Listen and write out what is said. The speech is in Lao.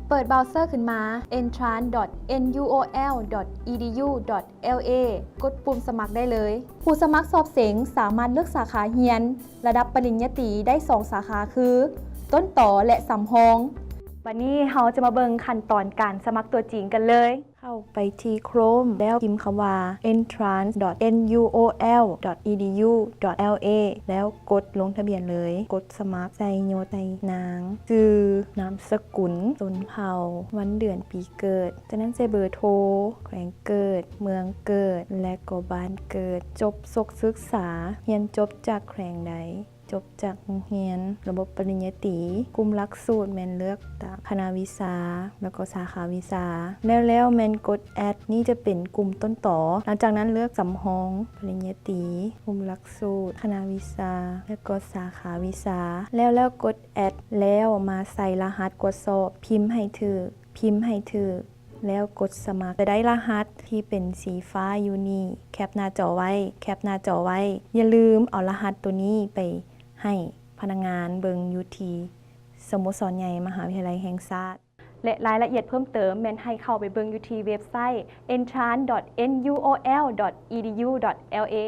ເປີດເບຣາເຊີຂຶ້ນມາ entrance dot nuol dot edu dot la ກົດປຸ່ມສະໝັກໄດ້ເລີຍ. ຜູ້ສະໝັກສອບເສັງສາມາດເລືອກສາຂາຮຽນລະດັບປະລິນຍາຕີໄດ້ສອງສາຂາຄື ຕົ້ນຕໍ ແລະ ສຳຮອງ. ບັດນີ້ເຮົາຈະມາເບິ່ງຂັ້ນຕອນການສະໝັກຕົວຈິງກັນເລີຍ. ເຂົ້າໄປທີ່ Chrome ແລ້ວພິມຄຳວ່າ entrance dot nuol dot edu dot la ແລ້ວກົດລົງທະບຽນເລີຍ. ກົດສະໝັກ, ໃສ່ຍົດ, ໃສ່ນາມ, ຊື່, ນາມສະກຸນ, ຊົນເຜົ່າ, ວັນເດືອນປີເກີດ, ຈາກນັ້ນໃສ່ເບີໂທ, ແຂວງເກີດ, ເມືອງເກີດ ແລະ ກໍບ້ານເກີດ, ຈົບສົກສຶກສາ, ຮຽນຈົບຈາກແຂວງໃດ, ຈົບຈາກໂຮງຮຽນລະບົບປະລິນຍາຕີ, ກຸ່ມຫຼັກສູດແມ່ນເລືອກຕາມຄະນະວິຊາ ແລ້ວກໍສາຂາວິຊາ. ແລ້ວແລ້ວແມ່ນກົດ Add ນີ້ຈະເປັນກຸ່ມຕົ້ນຕໍ. ຫຼັງຈາກນັ້ນເລືອກສຳຮອງປະລິນຍາຕີ, ກຸ່ມຫຼັກສູດ, ຄະນະວິຊາ ແລ້ວກໍສາຂາວິຊາ. ແລ້ວແລ້ວກົດ Add ແລ້ວມາໃສ່ລະຫັດກວດສອບ, ພິມໃຫ້ຖືກ, ພິມໃຫ້ຖືກ ແລ້ວກົດສະໝັກ. ຈະໄດ້ລະຫັດທີ່ເປັນສີຟ້າຢູ່ນີ້, ແຄປໜ້າຈໍໄວ້, ແຄປໜ້າຈໍໄວ້. ຢ່າລືມເອົາລະຫັດໂຕນີ້ໄປໃຫ້ພະນັກງານເບິ່ງຢູ່ທີ່ສະໂມສອນໃຫຍ່ມະຫາວິທະຍາໄລແຫ່ງຊາດ ແລະ ລາຍລະອຽດເພີ່ມເຕີມແມ່ນໃຫ້ເຂົ້າໄປເບິ່ງຢູ່ທີ່ເວັບໄຊ entrance dot nuol dot edu dot la.